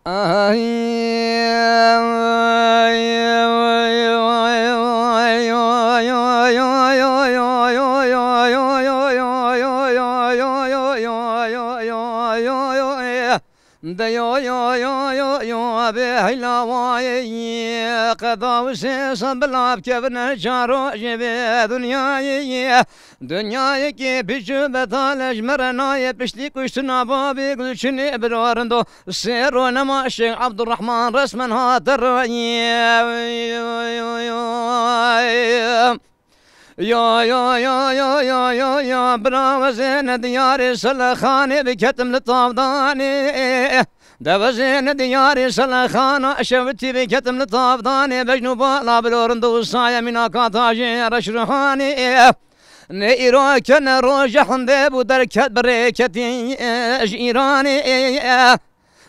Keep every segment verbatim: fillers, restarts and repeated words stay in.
De yo yo yo yo yo bê heyla wayê qeda û sêsan bila bikevine çar rojê vê dinyayê. Dinyayekê pîç û betal e ji me re nayê piştî kuştina babê Gulçinê biro rindo. Sê ro nema Şêx Ebdurrehman resmen hate rayê. Yo yo yo yo yo yo yo yo bira wezêne diyarê Selexanê biketim li tavdanê. De wezêne diyarê Selexana şewitî biketim li tavdanê. Bejn û bala bilo rind û saye mîna kata jê reş ruhanê. Ne îro kene roje hinde bû derket bi rêketî ji Îranê.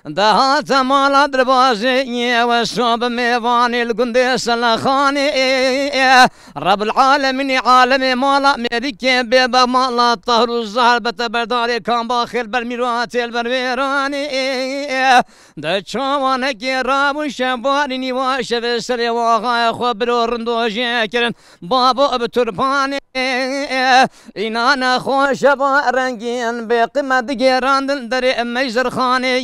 Dehate mala dirbazê we sobe mêvanê li gundê Selexanê. Rebil alemînê alemê mala mêrikê bê be mala tahr û zahar bete berdarê kamba xêl ber mîratê li ber wêranê. De çawanekê rabû şebarî nîwa şevê serê waxayê xwe biro rindo jê kirin. Babo bi turpanê, înan e xweşe ba rengîn, bê qîmet digêrandin derê meyzirxanê.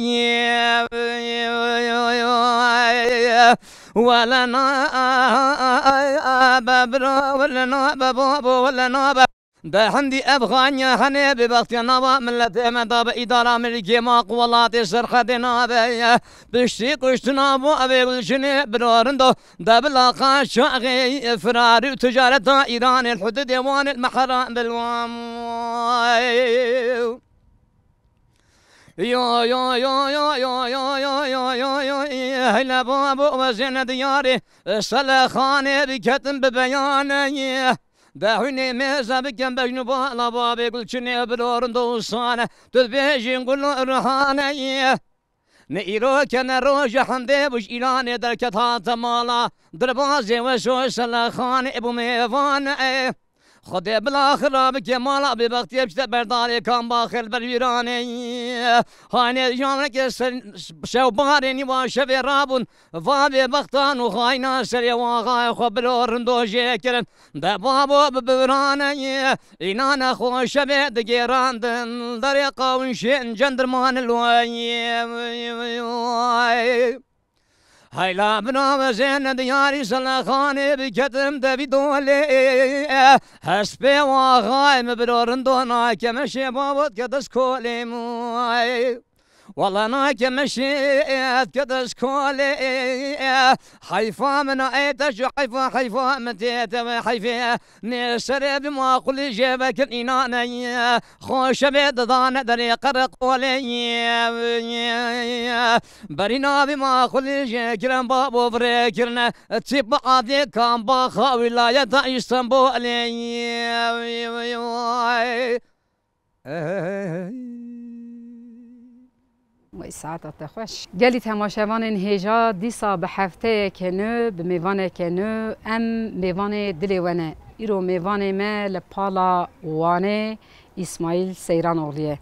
Wele nabe bira, wele nabe babo, wele nabe. De hindî ev xaniya henê bêbextiya nava miletê me da bi îdara Amerîkê ma ku welatê serxedê nabe. Piştî kuştina bo evê Gulçinê biro rindo. De bila qaşaxê firarî û ticareta Îranê li hududê Wanê li Mehran bilwam. Yo yo yo yo yo heyle babo wezêne diyarê Selexanê biketin bi beyanê. De hûnê mêze bikin bejn û bala babê Gulçinê biro rindo û sane tu dibêjî gul û rihane. Ne îro kene roje hende bû ji Îranê derket hate mala. Dirbazê we şo Selexanê bû mêvan e. Xwedê bila xira bike mala bêbextiyê bişte berdarê kamba xêl ber wîranê. Haynê janeke ser şew barê nîva şevê rabûn. Va bêbextan û xayna serê waxayê xwe bilo rindo jê kirin. De babo bi biraneyê, înane xweşe bê digêrandin, derê qawişên cendirman li wê. Heyla bina wezên diyarî Selexanê biketim devî dolê. Hespê waxayê min bilo rindo nake meşê babo dike dest kolê min. Wele nake meşêt ke dest kolê. Heyfa min a ê te ji heyfa, heyfa min tê te ve heyfê. Nê serê bi maqulî jê vekin înane. Xoşe bê didane derê qereqolê. Berîna bi maqulî jê kirin babo virê kirine. Tîp bi adê kamba xa wîlayeta Îstanbulê. Wey saeta te xweş. Gelî temaşevanên hêja, dîsa bi hefteyeke nû, bi mêvaneke nû, em mêvanê dilê we ne. Îro mêvanê me li pala Wanê Îsmaîl Seyranoğlu ye.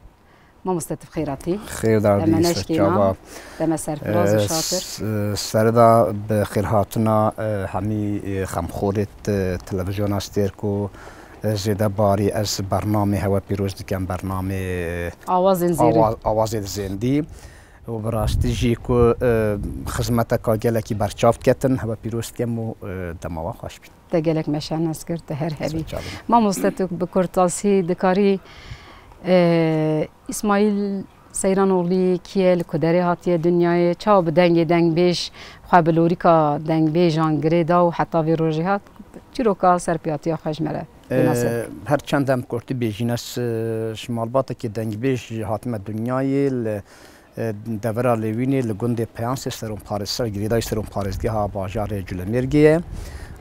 Mamoste, tu bi xêr hatî. Xêr dar dî, serçava. Te me serfiraz û şatir. Serida bi xêrhatina, e, hemî, e, xemxorêt, e, televîzyona Stêrko, e, zêde barî ez bernamê hewe pîroz dikem, bernamê, e, Awazên Zêrî. Awa-, Awazê Zêndî. Û bi rastî jî ku, e, xizmeteka gelekî berçav diketin, hewe pîroz dikem û, e, dema we xweş bî. Te gelek me şanes kir, te her hebî. Serçavin. Mamoste, tu bi kurtasî dikarî, e, Îsmaîl Seyranoğlu kî ye, li ku derê hatiye dinyayê, çawa bi dengê dengbêj xwe bi lorîka dengbêjan girê da û heta vê rojê hat, çîroka serpiyatiya xwe ji me re binase. E, her çend em kurtî bêjîne, s-, ji malbatekî dengbêj hatime dinyayê, li, e, devera Lêwînê, li gundê Peyansê seronparêz-, ser girêdayî seronparêzgeha bajarê Culemêrgê ye.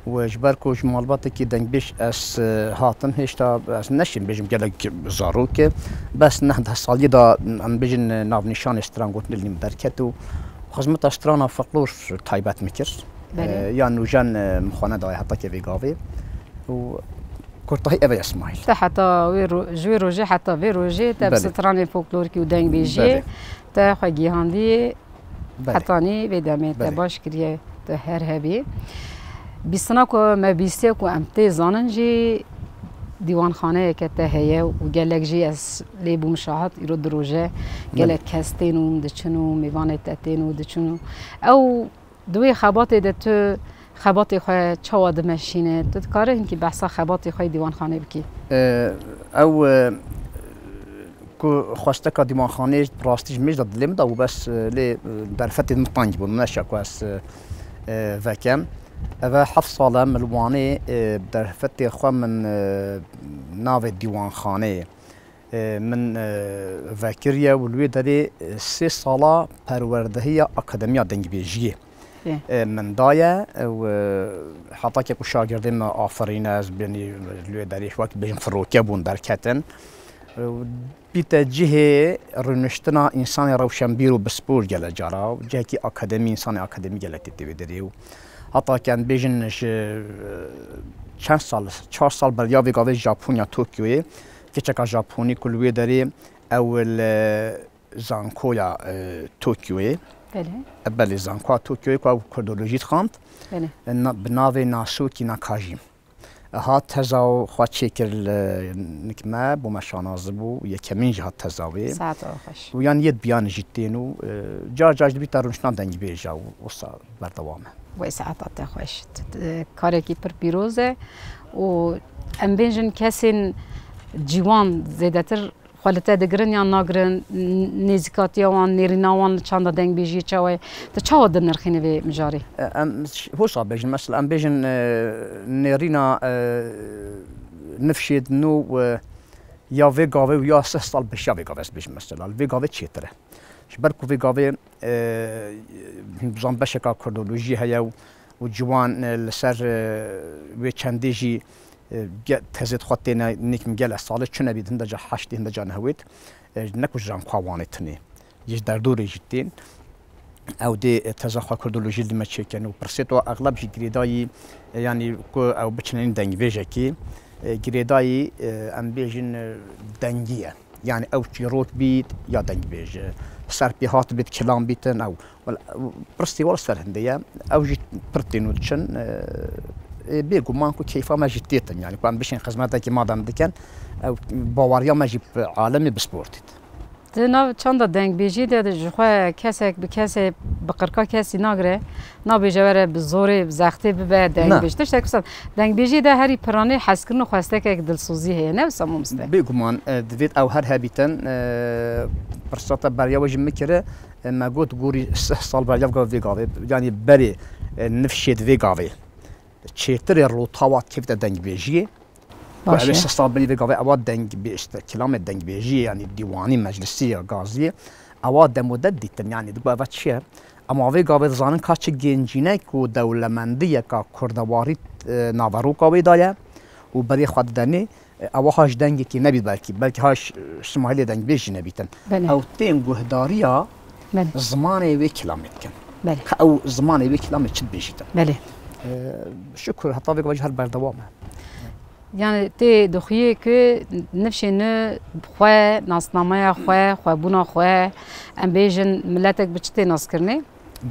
Û ji ber ku ji malbatekî dengbêj ez, e, hatim, hêşta ez neşêm bêjim gelek zarok e. Bes neh deh saliyê de, em bêjin, navnîşanê strangotinê li min derket û xizmeta strana folklor taybet min kir. Belê. E, ya nûjen, e, min xwe nedaye heta ke vê gavê. Û kurtahî ev e, Îsmaîl. Te heta wê ro-, ji wê rojê heta vê rojê te bi Belê. stranên folklorikî û dengbêjiyê Belê. te xwe gihandiyê Belê. Hetanî vê demê te Belê. baş kiriye, tu her hebî. Bîstina ku me bîstiye ku em tê zanin jî dîwanxaneyeke te heye û gelek jî ez lê bûm şahid, îro du roje gelek Belê. kes tên û diçin û mêvanê te tên û diçin û ew di wê xebatê de tu xebatê xwe çawa dimeşîne? Tu dikare hinkî behsa xebatê xwe yê dîwanxanê bikî? E, ew, e, ku xwesteka dîwanxanê bi rastî ji mêj de dilê min de bû, bes, e, lê, e, derfetê min teng bûn, neşa ku ez, e, e, vekem. Eve heft sal e min li Wanê, e, derfetê xwe min, e, navê dîwanxaneyê, e, min, e, vekiriye û li wê derê, e, sê sala perwerdehiya Akademiya Dengbêjiyê, Ê. e, min daye, e, û, e, heta ke ku şagirdê me aferîne, ez benî li wê derê wek bêjin firoke bûn derketin. E, û bîte cihê rûniştina însanê rewşenbîr û bispor gele cara, cihekî akademî, însanê akademî gelek tê wê derê û heta ke em bêjin ji, e, çend sal, çar sal beriya vê gavê Japonya, Tokyoyê, keçeka Japonî ku li wê derê ew li zankoya, e, Tokyoyê, Belê. e, belê, zankoya Tokyoyê ku ew kurdolojî dixwand, Belê. e, na-, bi navê Nasoki Nakajî. E, hat teza û xwe çêkir li nik me, bû me şanazî bû, yekemîn jî hat teza wê. Saeta xweş. Û yan yê dibiyan jî tên û, e, car car dibîta rûniştina dengbêja û wisa berdewam e. Wey saeta te xweş. T-, t-, karekî pir pîroz e û em bêjin kesên ciwan zêdetir xwe li te digirin yan nagirin, n-, nêzîkatiya wan, nêrîna wan li çanda dengbêjiyê çawa ye? Tu çawa dinirxînî vê mijarê? E, em ş-, hosa bêjin, mesela em bêjin, e, nêrîna, e, nifşê di nû, e, ya vê gavê û ya sih sal pêşiya vê gavê ez bêjim mesela. Li vê gavê çêtir e. Ji ber ku vê gavê, e, zan beşeka kurdolojî heye û, û ciwan, e, li ser, e, wê çendê jî, e, ge-, tezê xwe têne nêkim gele salê çune bît, hinda ca heştê, hinda ca nehwêt, e, ne ku ji zankoya Wanê tinê. Ji derdorê jî tên. Ew dê, e, teza xwe kurdolojî li me çêkin û pirsê to exleb jî girêdayî, e, yanî ku ew biçinên dengbêjekî, e, girêdayî, e, em bêjin, e, dengî ye. Yani ew çîrok bît ya dengbêj, serpêhat bît, kilam bîtin ew. Wel, pirsî wela ser hindê ye. Ew jî pir tên û diçin. E, e, bêguman ku keyfa me jî têtin. Yani ku em bişên xizmetekî madem dikin, ew baweriya me jî bi alemê bi spor têt. Di nav çanda dengbêjî de ji xwe kesek bi kesê, bi qirka kesî nagire, nabêje were bi zorê, bi zextê bibe dengbêj. Ne. Tiştek wisa, dengbêjî de herî piranî hezkirin û xwestekek dilsozî heye. Ne wisa mamoste? Bêguman, e, divêt ew her hebîtin, e, pirsa te beriya we jî min kire, e, me got gorî sih sal beriya vê gavê, yanî berê, e, nifşê di vê gavê çêtirê rota wa kevte dengbêjiyê. Ku Baş ew ê e. sih sal berî vê gavê ewa dengbêj, kilamê dengbêjiyê, yanî dîwanî, meclisî ya gaziyê, ewa demode dîtin, yanî digo eva çi ye? Ema vê gavê dizanin ka çi gencînek û dewlemendiyeka kurdewarî, e, naveroka wê de ye û berê xwe didenê, e, ewa ha ji dengekî nebît belkî, belkî ha ji, e, Smahîlê dengbêj jî nebîtin. Belê. Ew tên guhdariya Belê. zimanê wê kilamê dikin. Belê. Ka ew zimanê wê kilamê çi dibêjîtin. Belê. E, şukur, heta vê gavê jî her berdewam e. Yani tê dixuyê ku nifşê nû xwe, nasnameya xwe, xwebûna xwe, em bêjin miletek bi çi tê naskirinê?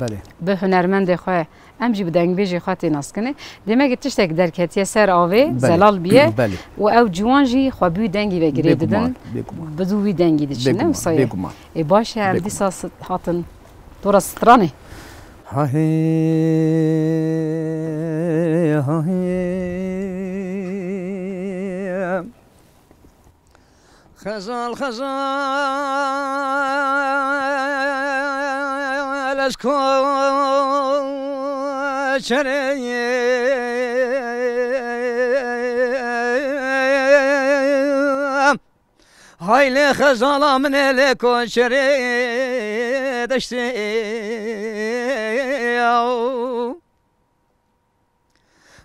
Belê. Bi hunermendê xwe, em jî bi dengbêjê xwe tê naskirinê. Demek ki tiştek derketiye ser avê, Belê. zelal biye Belê. û ew ciwan jî xwe bi wî dengî ve girê Bêguman, didin, bêguman. bi dû wî dengî diçin, ne Bêguman, wisa ye? bêguman. Ê baş e, em Bêguman. dîsa s-, hatin dora stranê. Hahê, hahê. Xezal, xezal, ez koçerê. Haylê xezala min ê lê koçerê deştê.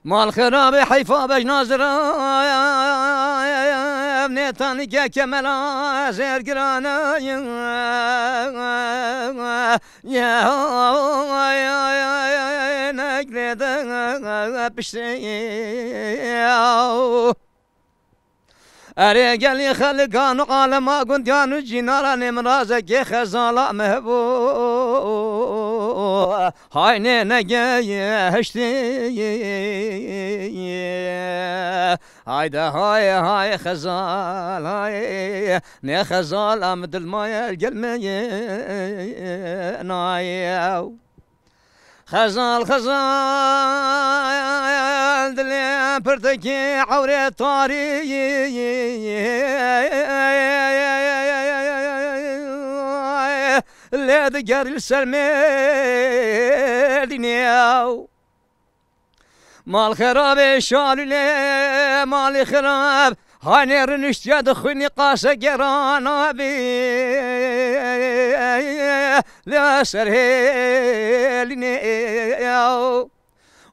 Mal xirabê heyfa bej nazira, ev nêtanîke kemela zêrgirana ye. Negrê de piştê. Erê gelî xelikan û alema gundiyan û cînara nêmrazekê xezala me hebû. Haynê negehiştî. Hayde hay hay xezal hay. Ne xezal em dilmaye gelmeye nayew. Xezal xezal dilê pirtekî ewrê tarî. Lê digerî li ser Mêrdînê. Mal xerabê şalûlê malê xerab. Hanê riniştiye di xwînî qase geran abî. Li ser hêlînê.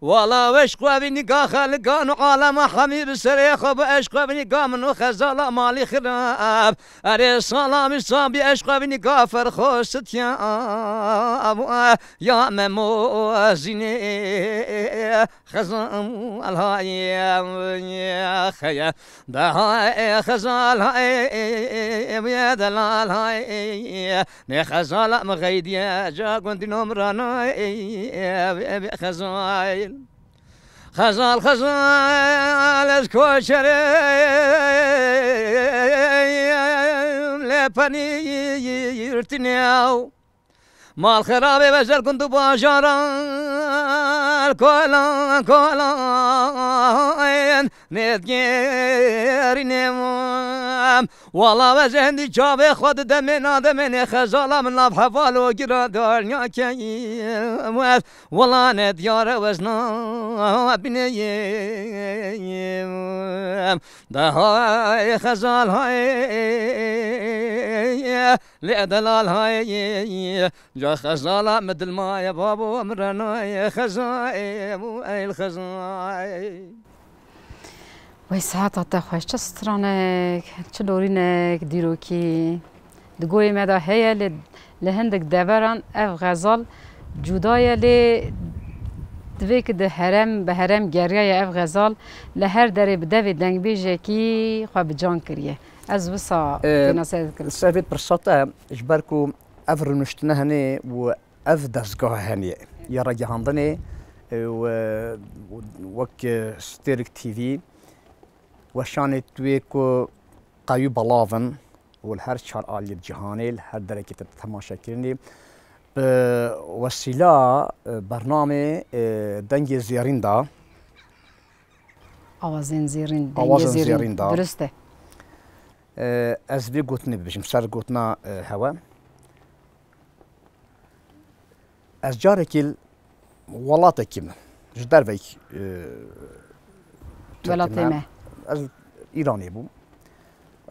Wala weş xwe vî nîga xeligan û alema hemî bi serê xwe bi eşq xwe vî nîga min û xezala malî xirab. Erê salamî sabî eşq xwe vî nîga ferxo sitiya ya Memo Zînê. Xezal hayê xeye. Dahayê xezal hayê, wê delal hayê. Nê xezala min xeydiye, ca gundî nomranayê, wê xezal. Xezal xezal ez koçerê lê penîrtinê. Mal xerabê vezer gund û bajaran kolan kolan nêdgerînim. Wala vez endî çavê xwe di demê nademê nê xezala min nav heval û gira darnya keyim wez. Wala ne diyare wez nabineyim. De hay xezal hay. Lê delal hayê, ca xezala min dil maye, babo min re nayê, xezayê û ey li xezayê. Wey saeta te xweş, çi stranek, çi lorînek, dîrokî. Di goyê me de heye, lê li hindik deveran ev xezal cuda ye, lê divê ki di herem, bi herem geriyaye ev xezal, li her derê bi devê dengbêjekî xwe bi can kiriye. Ez wisa Ee, pênase dikim. Ser vê pirsa te, ji ber ku ev rûniştine hene û ev dezgah hene ya ragihandinê, e, û, e, wek, e, Stêrk T V, weşanê tu yê ku qewî belav in û li her çar aliyê cîhanê, li her derekê te temaşe kirinê, bi wesîla, e, bernamê, e, Dengê Zêrîn de, Awazên zêrîn, dengê Awazên zêrîn. Zêrîn da. Dirist e. E, ez vê gotinê bibêjim, ser gotina, e, hewe. Ez carekî li welatekî min, ji derveyî, e, Welatê Tirkî me. Ez Îranê bûm.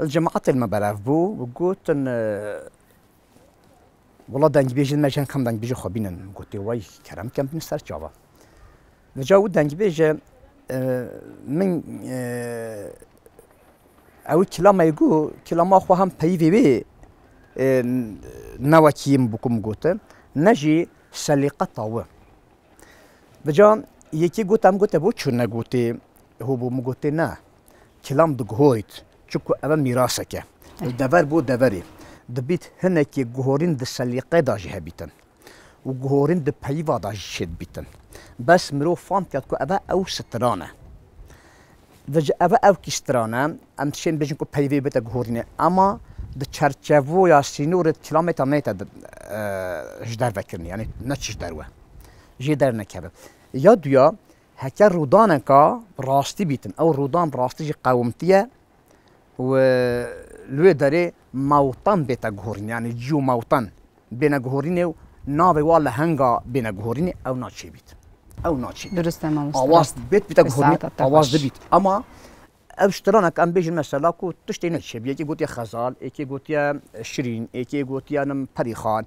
Li cemaetê li me berev bû, gotin, e, Wela dengbêjin me jin xem dengbêjê xwe bînin. Min gotê, wey kerem kem bînin ser çava. Vêca wî dengbêje, e, min, e, ew kilama got, kilama xwe hem peyivê wê, e, ne wekî min bû ku min gotin, ne jî selîqeta wî. Vêca yekî got, em gote bo çû negotê, ho bo min gotê ne. Kilam diguhoyt, çunku ev e mîrasek e. Li dever bo deverê. Dibît hinekî guhorîn di selîqe de jî hebîtin. Û guhorîn di peyva de jî çêdibîtin. Bes mirov fam ket ku ev e ew stran e. Vêca ev e ew kî stran e, em dişên bêjin ku peyvê bête guhorînê. Ema di çerçevoya sînorê kilamê te neyte di, e, ji derve kirinê. Yanî ne çi ji derve. Jê dernekeve. Ya duya, heke rûdaneka rastî bîtin. Ew rûdan rastî jî qewimtiye û li wê derê mewtan bête guhorîn. Yanî cî û mewtan bêne guhorînê û navê wa lehenga bêne guhorînê, ew naçêbît. Ew naçêbît. Durist e, mamoste. Awaz bêt bîte guhorînê, awaz dibît. Ama ev stranek em bêjin mesela ku tiştê neçêbî. Yekê gotiye xezal, êkê gotiye şirîn, êkê gotiye nim perîxan.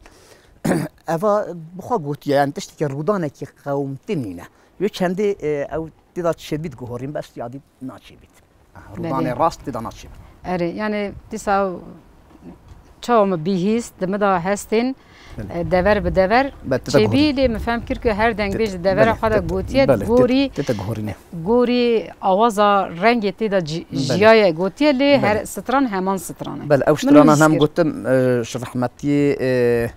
Eva bi xwe gotiye, yani tiştekî rûdanekî qewimtir nîne. Wê çendê, e, ew tê de çêbît guhorîn, bes ya dî naçêbît. Aha, rûdanê rast tê de naçêbît. Erê, yani dîsa çawa min bihîst, di min de hestên, e, dever bi dever çêbî, lê min fehm kir ku her dengbêj di devera xwe de gotiye, gorî, tê te guhorînê. Gorî awaza rengê tê de ci-, jiyaye gotiye, lê her stran heman stran e. Belê, ew stranan hem gotim, e, ji rehmetiyê, e,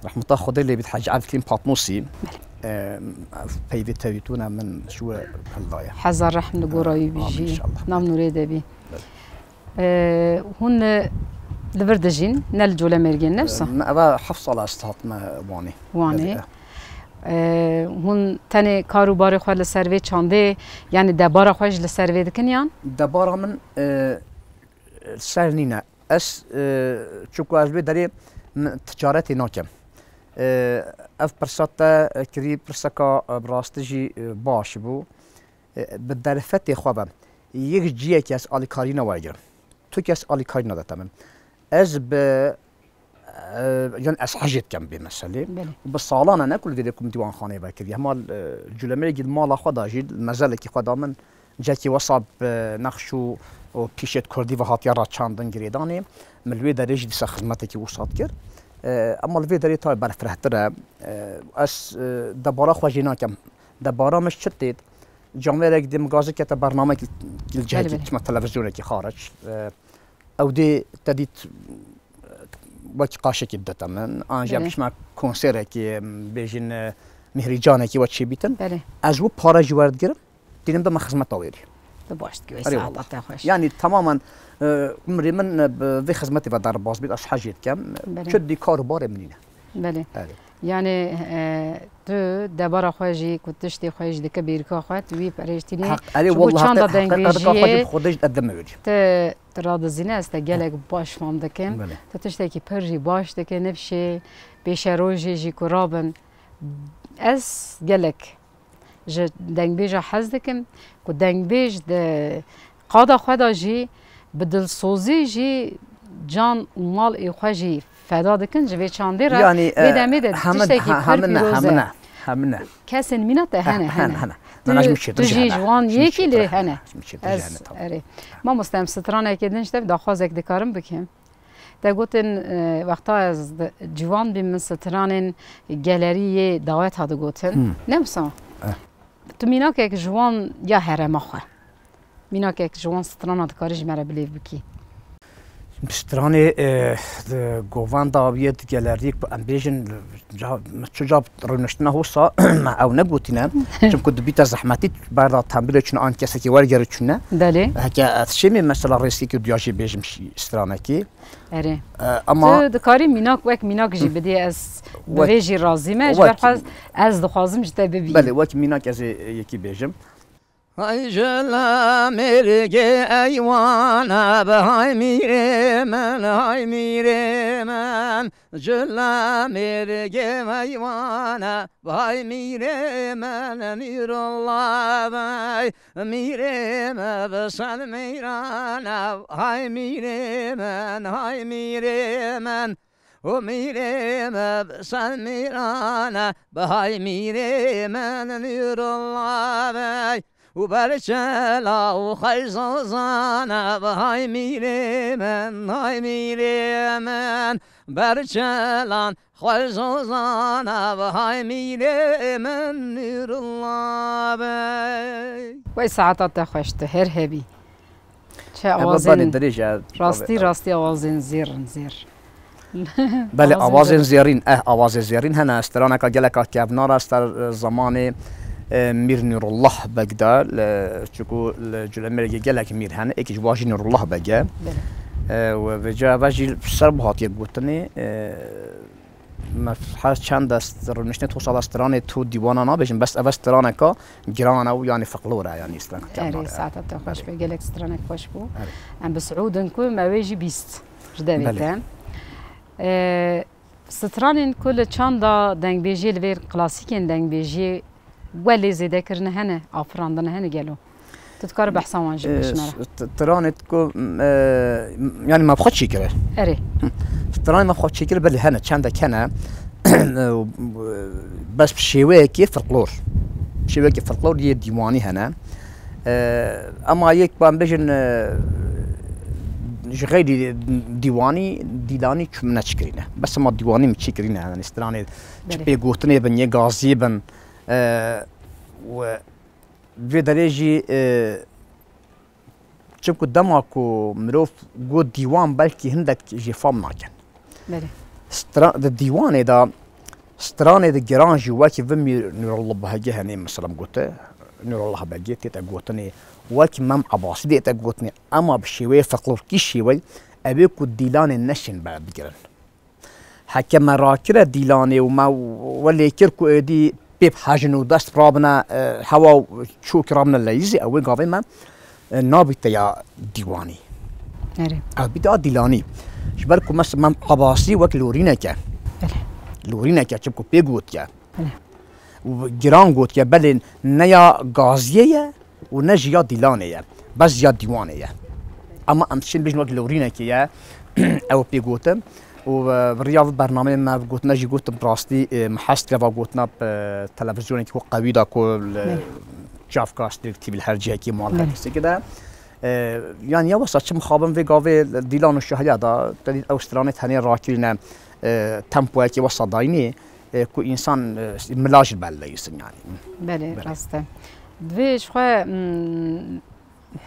Rehmeta Xwedê lê bît Hecî Ebdilkerîm Patmosî. Belê. Em, ev peyvê tevîtûna min ji we hildaye. Hezar rehm li gora wî bî. Amin jî. Înşallah. Nam nûrê de bî. Belê. E, hûn, e, li vir dijîn, ne li Colemêrgê ne wisa? Me eva heft sala ez hatime Wanê. Wanê. Belê. E, hûn tenê kar û barê xwe li ser vê çandê, yanî debara xwe jî li ser vê dikin yan? Debara min, e, ser nîne. Ez, e, çunku ez vê derê min ticaretê nakem. E, ev pirsa te kirî pirseka, e, bi rastî jî, e, baş bû. E, bi derfetê xwe ve yek ciyekî ez alîkarî newergirim. Tu kes alîkarî nadete min. Ez bi, e, yan ez hejê dikem bê meselê. Belê. Bi salan e ne ku li vê derê ku min dîwanxaneyê vekiriye. Hema, e, Colemêrgê di mala xwe de jî, mezelekî xwe da min, cekî wesa bi nexş û, û pîşêt kurdî ve hatiye raçandin girêdanê. Min li wê derê jî dîsa xizmetekî wisa dikir. E, ema li vê derê tayê berfirehtir e. E, ez, e, debara xwe jê nakem. Debara min ji çi têt? Camêrek dê min gazî kete bernamekî li cihekî, belê, çima televîzyonekî xaric. E, ew dê te dît, e, wekî qaşekî didete min. An jî em, belê, çima konserekî, em, bêjin, e, mihrîcanekî we çêbîtin. Belê. Ez wî pare jî werdigirim. Dînim bime xizmeta wêrî. Tu baş dikî, wê saeta te xweş. Yanî temamen, e, umrê min, e, bi vê xizmetê ve derbas bît, ez hejê dikem. Belê. Çi dî kar û barê min nîne. Belê. Erê. Yanî, e, tu debara xwe jî, ku tiştê xwe jî dike bêrîka xwe, tu wî perêştînî. Heq, erê, ji bo welleh, çanda te, heq, dengvêjiyê heqîqeta xwe jî bi Xwedê jî edime wêrî. Te, tu radizîne, ez te gelek baş fam dikim. Belê. Tu tiştekî pir jî baş dike, nifşê pêşerojê jî ku rabin. Ez gelek ji dengbêja hez dikim ku dengbêj di qada xwe de jî bi dilsozî jî can û mal ê xwe jî feda dikin ji vê çandê re. Yanî, vê e, demê de hemin, tiştekî he-, pir hemine, pîroz e. Hemine, hemine. Kesên mîna te hene, he-, hene, hene. Tu, hene, hene. Tu jî ji wan yekî lê hene. Ji min çêtir jî hene. Ji min çêtir jî hene, tamam. Ez, erê. Mamoste, em stranekê din ji te daxwazek dikarim bikim? Te gotin, e, wexta ez di, ciwan bîm, min stranên gelerî yê dawet ha digotin. Hmm. Ne wisa? Eh. Tu mînakek ji wan ya herêma xwe. Mînakek ji wan strana dikarî ji me re bilêv bikî? Stranê, e, di govenda wî yê di gelerî, em bêjin, ca, çi ca rûniştina hosa, me ew negotîne. Çimku dibîte zehmetî, berda tembîlê çûne an kesekî wergerî çûne. Belê. Heke ez şêmê mesela rêzkekî duya jî bêjim şî stranekî. Erê. E, ama tu dikarî mînak, wek mînak jî bidî, ez bi vê jî razî me, ji ber xwe ez dixwazim ji te bibînim. Belê, wek mînak ez ê yekî bêjim. Hay jila mêrgê eywana be, hay mîrê min, hay mîrê min. Jila mêrgê eywana be, hay mîrê min, Nîrullah bey. Mîrê me bi sed mîrana, hay mîrê min, hay mîrê min. O mîrê me bi sed mîrana, bi hay mîrê min Nîrullah bey. Û berçela û xeyzozana, bi hay mîrê min, hay mîrê min. Berçelan xwe zozana ve hay mîrê min Nûrullah bey. Wey saeta te xweş, tu her hebî. Çi awazên, rastî, rastî awazên zêr in, zêr. Belê, awazên zêrîn, eh, awazê zêrîn hene, straneka geleka kevnar e, ser, e, zamanê, e, Mîr Nûrullah Beg de, li, çiku li Culemêrgê gelek mîr hene, êkî ji wan jî Nûrullah Beg e. Belê. E, û vêca ve jî ser bu hatiye gotinê, e, Me her çend dest rûniştine to sala stranê to dîwana nabêjim, bes eve straneka giran e û yanî folklor e, yanî straneka kevnar e. Erê, saeta te xweş be, gelek stranek xweş bû. Erê. Em bi Siûd in ku me wê jî bîst ji devê te. Belê. E, stranên ku li çanda dengbêjiyê li vêr klasîkên dengbêjiyê welê zêde kirine hene, afirandine hene gelo? Tu dikare behsa wan jî bikî ji me re? E, t-, stranê ku, e, yanî me bi xwe çêkire. Erê. Hı. Stranê me bi xwe çêkire, belê hene, çendek hene. Bes bi şêweyekê folklor. Şêweyekê folklor yê dîwanî hene. E, ema yek ban bêjin, e, ji xeyrî dîwanî, dîlanî çi min neçikirîne. Bes ema dîwanî min çêkirîne, yanî stranê çi pê gotinê bin, yê gaziyê bin. E, we Vê derê jî, e, çimku dema ku mirov got dîwan, belkî hindek jê fam nakin. Belê. Stra-, di dîwanê de Stranê de giran jî wekî vê Mîr Nûrullah Begê henê, mesela gote, Nûrullah Begê tête gotinê, wekî Mem Ebasî dête gotinê, ema bi şêweyê folklorkî şêwey, ew ê ku dîlanê neşên berbigirin. Heke me rakire dîlanê û me we lê kir ku êdî pê bihejin û dest rabine, e, hewa û çûk rabine leyîzê, ew ê gavê me, e, nabîte ya dîwanî. Erê. Ew bîte ya dîlanî. Ji ber ku mes-, Mem Ebasî wek lorînek e. Belê. Lorînek e, çimku pê gotiye. Belê. Û giran gotiye, belê ne ya gaziyê ye û ne jî ya dîlanê ye. Bes ya dîwanê ye. Ama em dişên bêjin wek lorînekê ye, ew pê gotin. Û, e, bi riya vê bernameyê me gotina jî gotin, bi rastî, e, me hest kir va gotina bi televizyonekî ku qewî da ku li Belê. Çavka, Stêrk T V, li her cihekî mal Belê. her kesekî de. E, yani ya wesa çi mixabin vê gavê dîlan û şahiya da, te dît ew stranê tenê rakirîne, e, tempoyekê wesa dayînê, e, ku însan, e, mila jî belleyîsin yani. Belê, Belê. rast e. Divê ji xwe, mm,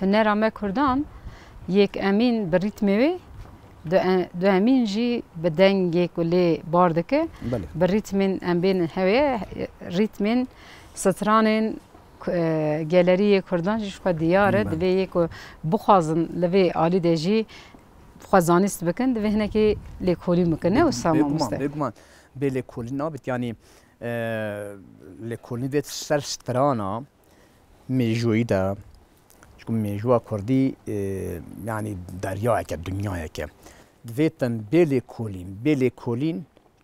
hunera me kurdan yek emîn bi rîtmê wê, du e-, du emîn jî bi dengê ku lê bar dike, Belê. bi rîtmên em bên hewê, rîtmên stranên ku, e, geleriyê kurdan jî ji xwe diyar e. Belê. Divê yê ku bixwazin li vê alî de jî xwe zanîst bikin, divê hinekî lêkolîn bikin, ne wisa Bêguman, mamoste? bêguman. Bê lêkolîn nabit, yanî, e, lêkolîn vê ser strana mêjûyî de, çimkû mêjûya kurdî, e, yanî deryayek e, dinyayek e. Divêtin bê lêkolîn, bê lêkolîn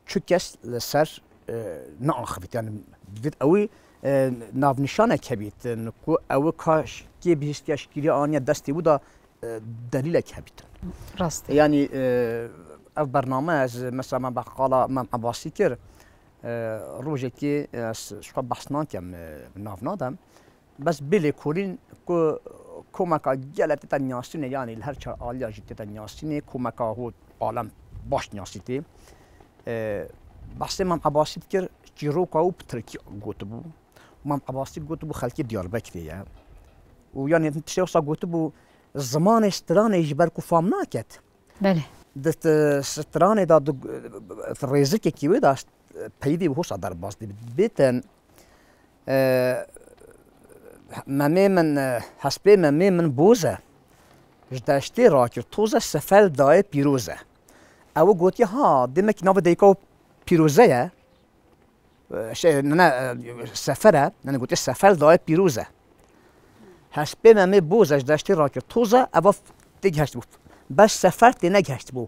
çi kes li ser, e, neaxivît. Yanî divêt ew ê, e, navnîşanek hebîtin, ku ew ê ka ş-, kê bihîstiye şikîriya aniye destê wî da, e, delîlek hebîtin. Rast e. Yanî, e, ev bername ez mesela me bi qala Mem Ebasî kir, e, rojekê, e, ez ji xwe behs nakem, e, bi nav nadim. Bes bê lêkolîn ku komeka gelek tête nyasînê, yanî li her çar aliya jî tête nyasînê, komeka hû alem baş nyasîtê. E, behsê Mem Ebasî dikir, çîroka wî bi tirkî gotibû. Mem Ebasî gotibû xelkê Diyarbekirê ye. Û yanî tiştê wisa gotibû, zimanê stranê ji ber ku fam naket. Belê. Di t-, stranê de di, di rêzikekî wê de peyvê wisa derbas dibit. Bêtin, e, memê min, e, hespê memê min boz e. Ji deştê rakir toz e, sefer dayê pîroz e. Ew gotiye, ha, demek navê dayika wî Pîroze ye. E, şey, ne, ne, e, Sefer e. Ne, ne, gotiye Sefer dayê pîroz e. Hespê memê boz e, ji deştê rakir toz e, eva f-, tê geheştibû. Bes Sefer tê negeheştibû.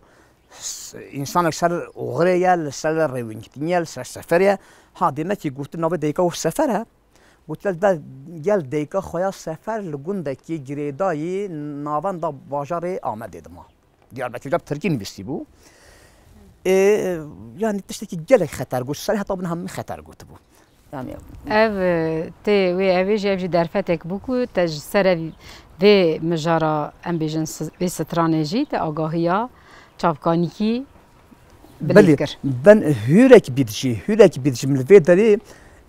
S-, însanek ser oxirê ye, li ser rêwînkitinî ye, li ser seferê ye. Ha, demekî gotin navê dayika wî Sefer e. Gotiye, de gel dayika xwe ya Sefer li gundekî girêdayî navenda bajarê Amedê dima. Diyarbekir de bi tirkî nivîsîbû. Ê, yanî tiştekî gelek xeter got, serê heta bin hemî xeter gotibû. Yanî Ev, e, tê wê ev ê jî, ev jî derfetek bû ku te ji ser ev, vê mijara, em bêjin, si-, vê stranê jî te agahiya çavkanîkî bilîv Belê, kir. Ben hûrek bît jî, hûrek bît jî min li vê derê,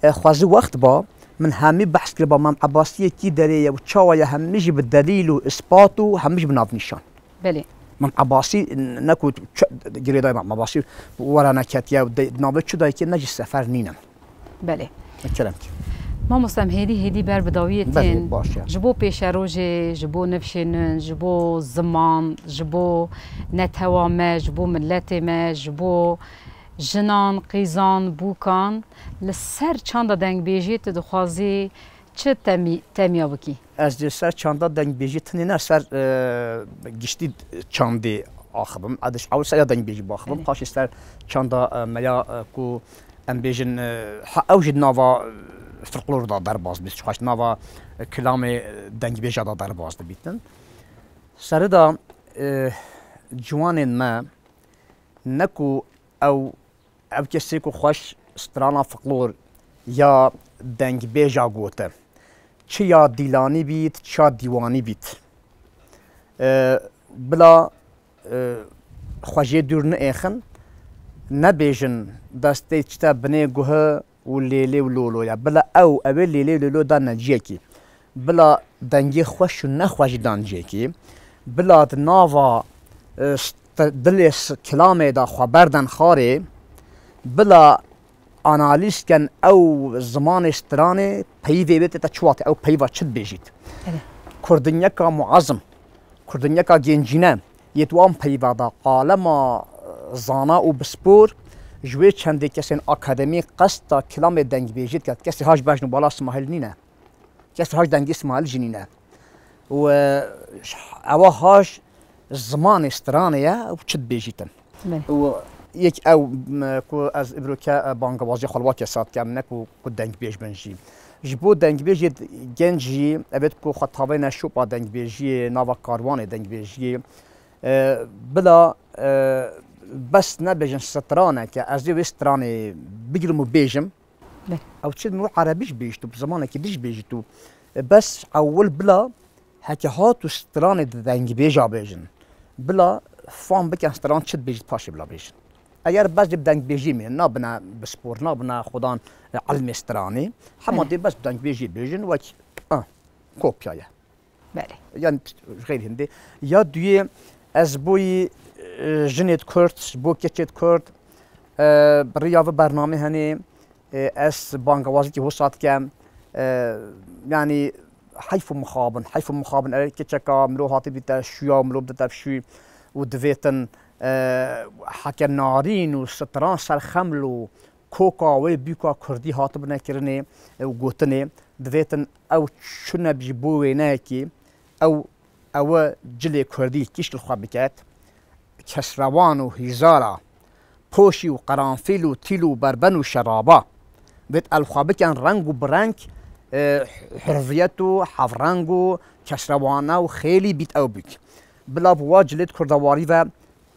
e, xwezî wext ba, min hemî behs kiriba Mam Ebasiyê kî derê ye û çawa ye, hemî jî bi delîl û ispat û hemî jî bi navnîşan. Belê. Mam Ebasî ne ku ç-, girêdayî Mam Ebasî were neketiye û de-, navê çi dayikê ne jî Sefer nînin. Belê. Kerem ki. Mamoste, em hêdî hêdî ber bi dawiyê Belê, tên. baş e. Ji bo pêşerojê, ji bo nifşên nû, ji bo ziman, ji bo netewa me, ji bo miletê me, ji bo jinan, qîzan, bûkan, li ser çanda dengbêjiyê tu dixwazî çi temî-, temiya bikî? Ez li ser çanda dengbêjî tenê ne, ser, e, giştî çandê axivim. Ez diş ew ser ya dengbêjî baxivim. Belê. Paşê ser çanda, e, me ya, e, ku em bêjin, e, ha, ew jî nava, e, folklor da derbas bî. Çiqas nava, e, kilamê, e, dengbêja da derbas dibîtin. Serê da, e, ciwanên me ne ku ew Ev kesê ku xweş strana folklor ya dengbêja gote, çi ya dîlanî bît, çi ya dîwanî bît, e, bila, e, xwe jê dûr neêxin, nebêjin destê çite binê guhe û lêlê û lolo ye. Bila ew, ew ê lêlê û lolo da neciyekî. Bila dengê xweş û nexweş jî dan cihekî. Bila di nava, e, st-, dilê s-, kilamê de xwe berden xarê. Bila analîz ken ew zimanê stranê peyivê wê tê te çi wate, ew peyiva çi dibêjît. Belê. Kurdinyeka muazim, kurdinyeka gencîne, yê di wan peyiva de alema, e, zana û bispor, ji wê çendê kesên akademî qesta kilamê dengbêjî diket. Kesê haş bejn û bala Smahil nîne. Kesê haş dengê Smahil jî nîne. Û, e, ewa haş zimanê stranê ye û çi dibêjîtin. Belê. Û yek ew, m, ku ez îbroke, e, bangewazî xwe li wa kesa dikem, ne ku, ku dengbêj bin jî. Ji bo dengbêjê genc jî, evêt ku xwe tavêne şopa dengbêjiyê, nava karwanê dengbêjiyê, e, bila, e, bes nebêjin straneke, ez ê wê stranê bigirim û bêjim. Belê. Ew çi min erebî jî bihîşt û bi zimanekî din jî bihîşt û bes ewil bila heke hat û stranê di dengbêja bêjin. Bila fam bikin stran çi dibêjî paşê bila bêjin. Eger bes jî bi dengbêjî mînin, nabine bi spor, nabine xudan, e, ilmê stranê. Hema Belê. Dê bes bi dengbêjî bêjin wek, ah, kopya ye. Belê. Yan ji xeyrî hindê. Ya duyê ez boyî, e, jinêd Kurd, ji bo keçêd Kurd, e, bi riya vê bernamê henê, e, ez bangewazîkî wisa dikem. E, yanî heyf û mixabin, heyf û mixabin. Ew keçeka mirov hatibîte şûya û mirov dite şûy û divêtin, e, heke narîn û stran ser xeml û koka wê bûka kurdî hatibine kirinê û gotinê, divêtin ew çune bî bo wêneyekî, ew, ew cilê kurdî kîşk li xwe biket, kesrewan û hîzara, poşî û qeranfîl û tîl û berben û şeraba, vêt ew xwe bikin reng û bi reng, e, hurviyet û hevreng û kesrewana û xêlî bît ew bûk. Bila bi wa cilêt kurdewarî ve,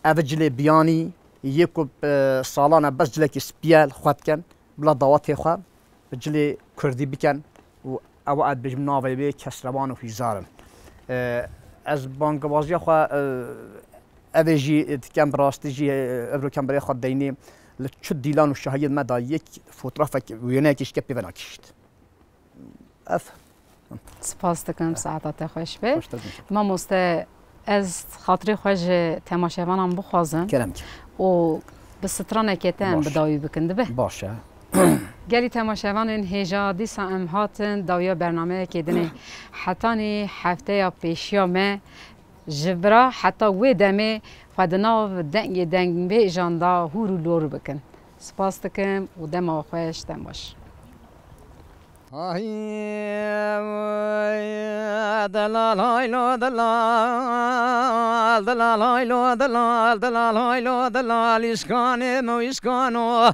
ev cilê biyanî yê ku, e, salane bes cilekî spî ye li xwe dikin, bila dawetê xwe bi cilê kurdî bikin û ew ez dibêjim navê wê kesrewan û hîzar in. E, ez bangewaziya xwe, e, evê jî dikem, bi rastî jî, e, evrokem birê xwe deynê li çi dîlan û şahiyên me da yek fotoğrafek wêneyekî ji kepê ve nakişt. Ev. Spas dikim, saeta te xweş be. Xweş te dikim. Mamoste, ez xatirê xwe ji temaşevanan bixwazim Kerem ki. Û bi stranekê te em Baş. Bi dawî bikin, dibe? Baş e. Gelî temaşevanên hêja, dîsa em hatin dawiya bernameyekê dinê. Hetanî hefteya pêşiya me ji bira heta wê demê xwe di nav dengê dengbêjan de hûr û lor bikin. Spas dikim û dema xweş, dem baş. Ay, ay, delal haylo delal, delal haylo delal, delal haylo delal, îskanê min îskano.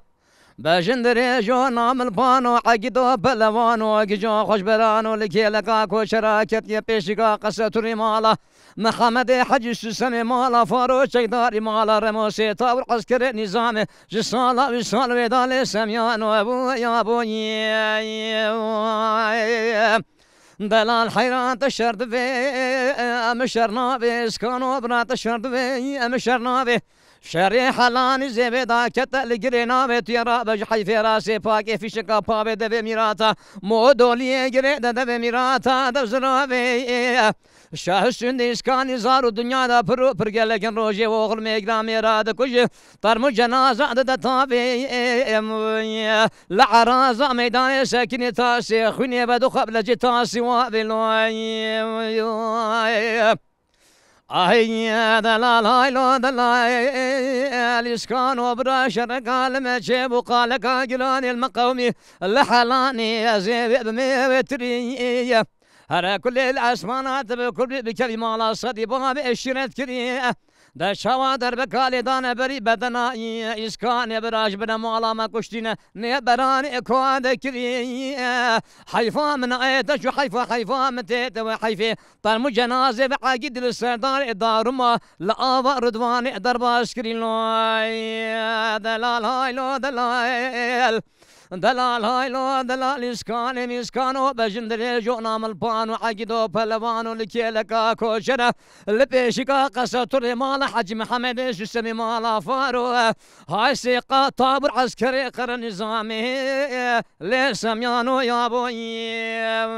Bejin dirêjo namil pano, egîdo pelewano, gijo xweş berano, li kêleka koçera ketiye pêşika qese turî mala. Mihemedê Hecî Susemê mala Faro çekdarî mala Remosê Tawir Eskerê Nîzamê ji sala wî sal wê dalê semyano bû ya bû. Delal heyran te şer divê, em şer navê, skano bira te şer divê, em şer navê. Şerê helanî zêvê da kete li girê navê tu yê rabe ji heyfê rasê pakê fîşeka pavê devê mîrata. Mo doliyê girê de devê mîrata dev ziravê. Şah Hüsnü de îskanî zar û dinya de pir û pir gelekin rojê oxil mêgra mêra dikujê. Termû cenaza dide tavê. Li eraza meydanê sekinî tasê xwînê ve dixwe bi lecê tasî wa vê lo. Ay delal haylo delal, îskano bira şereka li me çêbû qaleka giranê li me qewmî li helanê ez ê wê bi me wê tirî. Here kulê li esmana dibe kul bi kevî mala sedî bavê eşîret kirî. De çawa derbeka lê dane berî bedena î, îskanê bira ji bine mala me kuştîne, nê beranê koa de kirî. Heyfa min ê te şu heyfa, heyfa min tê te we heyfê. Termû cenazê ve egîd li serdarê daruma, li ava Ridwanê derbas kirî loy. Delal haylo delal. Delal haylo delal, îskanê mîskano, bejin dirêjo namil pano, egîdo pelewano li kêleka koçere, li pêşika qesa turê mala Hecî Mihemedê Susemê mala Faro. Hay sêqa tabur eskerê qere nîzamê, lê semyano ya boyê.